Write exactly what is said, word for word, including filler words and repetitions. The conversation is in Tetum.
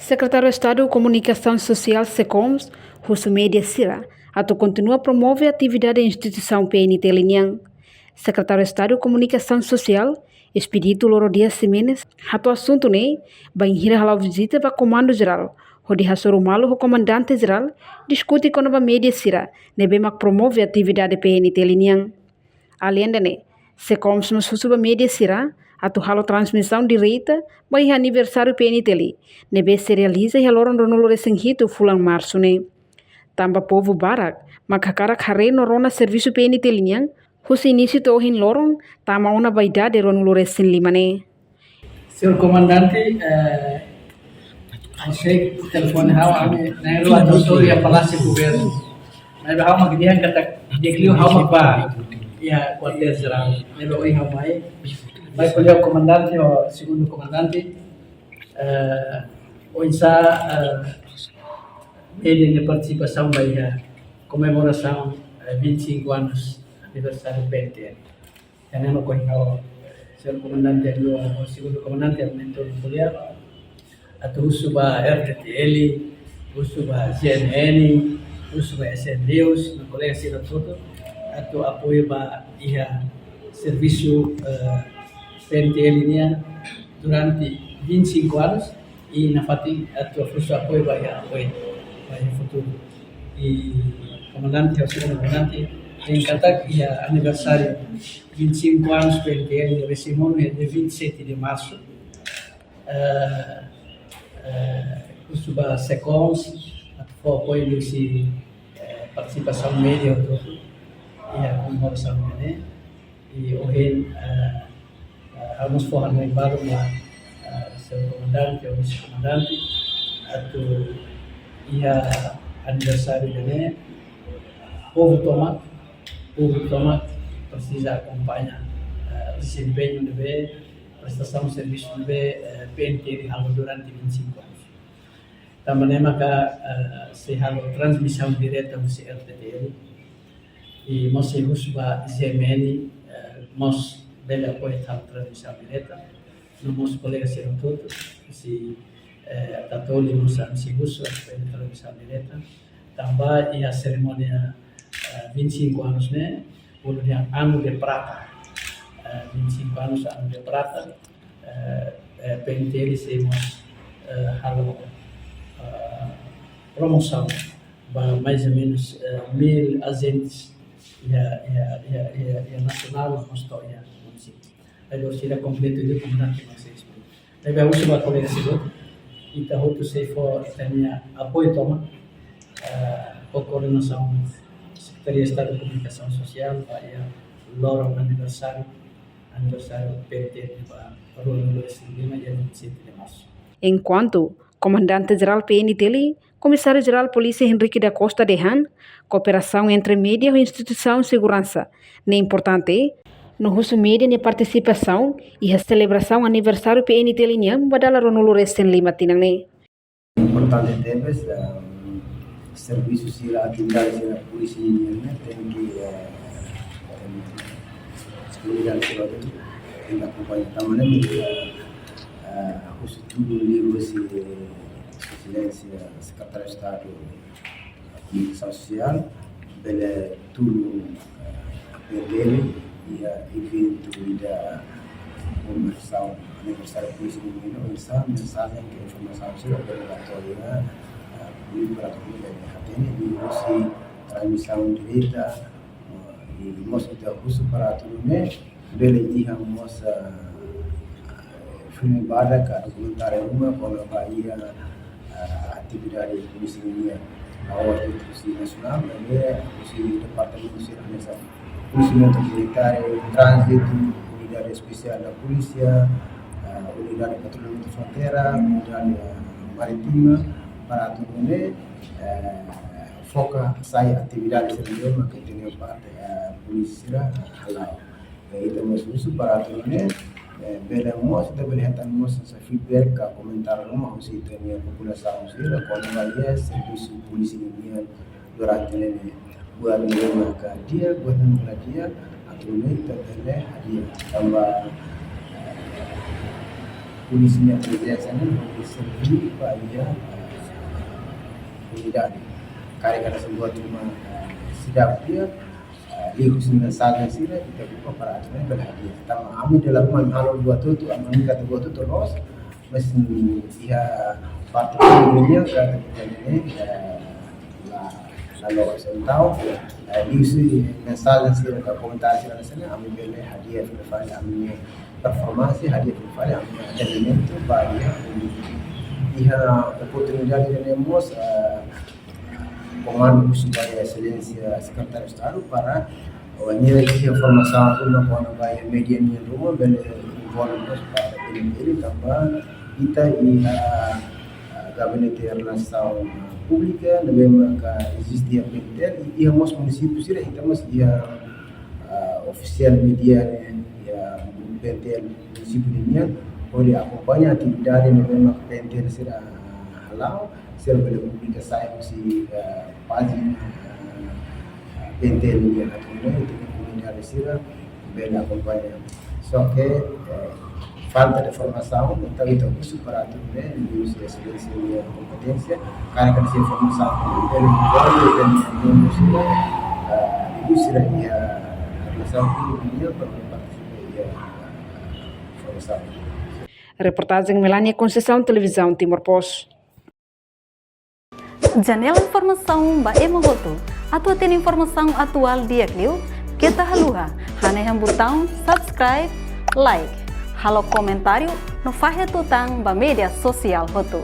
Sekretáriu Estadu Komunikasaun Sosiál, SEKOMS, husu média sira atu kontinua promove atividade instituisaun P N T L nian. Sekretáriu Estadu Komunikasaun Sosiál, Expedito Loro Dias Ximenes, hato'o asuntu ne'e bainhira hala'o vizita ba Komandu Jerál, hodi hasoru malu ho Komandante Jerál, diskute kona-ba média sira ne'ebé mak promove atividade P N T L nian. Aleinde ne'e, SEKOMS mós husu ba média sira atu halo transmisaun direta ba iha aniversáriu P N T L, ne'ebé sei realiza iha loron ruanulu-resin-hitu fulan Marsu ne'e. Tanba povu barak mak hakarak haree no rona servisu P N T L nian, husi inísiu to'o ohin loron, tama ona ba idade ruanulu-resin-lima ne'e. Señór Komandante, eh, ha'u sei telefone ha'u, ami na'in-rua atu hasoru iha Palásiu Governu. Maibé ha'u mak dehan katak di'ak liu ha'u mak bá iha Kuartél Jerál. Maibé ohin ha'u mai. Mai ko'alia ho Komandante, ho Segundu Komandante, eh, oinsá, eh, média nia partisipasaun ba iha komemorasaun, eh, vinte e cinco anos aniversáriu P N T L. Entaun, no ko'alia ho Señór Komandante, no Segundu Komandante, atu mentor no ko'alia, atu husu ba R T T L, husu ba G M N, husu ba S M News, no kolega sira hotu, atu apoiu ba iha servisu, eh, P N T L nian durante vinte e cinco anos, i nafatin atu husu apoiu ba iha oin, ba iha futuru. I Komandante, ho Segundu Komandante, dehan katak iha aniversáriu vinte e cinco anos P N T L ne'ebé sei monu iha dia vinte e sete de Março. Eh, eh, husu ba SEKOMS atu fó apoiu husi, eh, partisipasaun média hotu iha komemorasaun ne'e. I ohin, eh, eh, ha'u mós fó hanoin balu ba, eh, Señór Komandante, ho Vise Komandante, atu iha aniversáriu ne'e, povu tomak, povu tomak presiza akompaña, eh, dezempeñu ne'ebé, prestasaun servisu ne'ebé, eh, P N T L halo durante vinte e cinco anos. Tanba ne'e maka, eh, sei halo transmisaun direta husi R T T L. I mós sei husu ba G M N, eh, mós bele apoiu halo transmisaun direta. No mós kolega sira hotu, husi, eh, Tatoli mós ami sei husu, apoiu transmisaun direta. Tanba iha serimónia, eh, vinte e cinco anos ne'e, bolu dehan ano de prata. Eh, vinte e cinco anos, ano de prata. Eh, eh, P N T L sei mós, eh, halo, eh, promosaun ba mais ou menus, eh, mil ajentes iha, iha, iha, iha, iha nasionál, no mós to'o iha munisípiu. Agora sira kompletu de'it, Komandante mak sei esplika. Maibé husu ba kolega sira hotu, ita hotu sei fó ita-nia apoiu tomak, eh, ho koordenasaun Sekretaria Estadu Komunikasaun Sosiál, ba iha loron aniversáriu, aniversáriu P N T L ba ruanulu-resin-lima, dia vinte e sete de Março. Enkuantu Komandante Jerál P N T L, Komisáriu Jerál Polísia Henrique da Costa dehan, kooperasaun entre média ho instituisaun seguransa ne'e importante, no husu média nia partisipasaun iha selebrasaun aniversáriu P N T L nian ba dala ruanulu-resin-lima tinan ne'e. Importante tebes, eh, servisu sira, atividade sira polísia nian ne'e tenke, eh, tenke, komunidade sira tenke akompaña. Tanba ne'e, eh, eh, husu tudu liuhusi, eh, Sua Exelénsia Sekretáriu Estadu Komunikasaun Sosiál, bele tun, eh, P N T L iha eventu ida komemorasaun aniversáriu polísia nian, oinsá mensajen ka informasaun sira bele ba to'o iha, eh, públiku para to'o iha, bele hatene liuhusi transmisaun direta, eh, i mós ita husu para atu nune'e, bele iha mós, ah, filme badak ka dokumentáriu ruma kona-ba iha, ah, atividade polísia nian. La'ós de'it husi nasionál, maibé husi departamentu sira hanesan Polisiamentu Militár, Tránzitu, Unidade Espesiál da Polísia, ah, Unidade Patrullamentu Fronteira, Unidade, ah, Marítima, para atu nune'e, eh, foka sai atividade sira ne'ebé mak ita-nia parte, eh, polísia sira hala'o. Eh, ita mós husu para atu nune'e, eh, bele mós, ita bele hetan mós hanesan feedback ka komentáriu ruma husi ita-nia populasaun sira kona-ba iha servisu polísia nian durante ne'e, buat ne'ebé mak di'ak, buat ne'ebé mak la di'ak, atu nune'e ita bele hadi'a. Tanba, eh, Polísia nia prezensa ne'e hodi serve ba iha, eh, komunidade. Karik hanesan buat ruma, eh, seidauk di'ak, eh, liuhusi mensajen sira, ita buka para atu ne'e bele hadi'a. Tanba ami dala ruma ami halo buat hotu, ami kata buat hotu loos, mas, mm, iha parte komunidade ka ita ne'e, eh, la, la loos. Entaun, eh, liuhusi mensajen sira ka komentáriu sira hanesan ne'e, ami bele hadi'a fila fali ami-nia performansa, hadi'a fila fali ami-nia atendimentu ba iha públiku. Iha oportunidade ida-ne'e mós, eh, komandu husu ba Eselénsia Sekretáriu Estadu para, eh, nia iha formasaun ruma kona-ba iha média nian ruma bele envolve mós para bele bele tanba ita iha, eh, Gabinete Relasaun Públika ne'ebé maka eziste iha PNTL, i iha mós munisípiu sira, ita mós iha, eh, ofisiál média ne'e iha PNTL munisípiu nian, hodi akompaña atividade ne'ebé maka PNTL sira hala'o, sira bele publika sai husi, eh, pájina, eh, PNTL nian atu nune'e, ita-nia komunidade sira bele akompaña. Só que, eh, falta de formasaun, entaun ita husu para atu nune'e, liuhusi Eselénsia nia kompeténsia, karik hanesan formasaun, bele envolve, bele envolve sira, eh, liuhusi sira-nia relasaun públika nian, para bele partisipa iha, eh, formasaun. Reportajen Melania Conceição, Televizaun Timor Post. Janela informasaun ba ema hotu. Atu hatene informasaun atuál di'ak liu, keta haluha hanehan butaun subscribe, like, halo komentáriu no fahe tutan ba média sosiál hotu.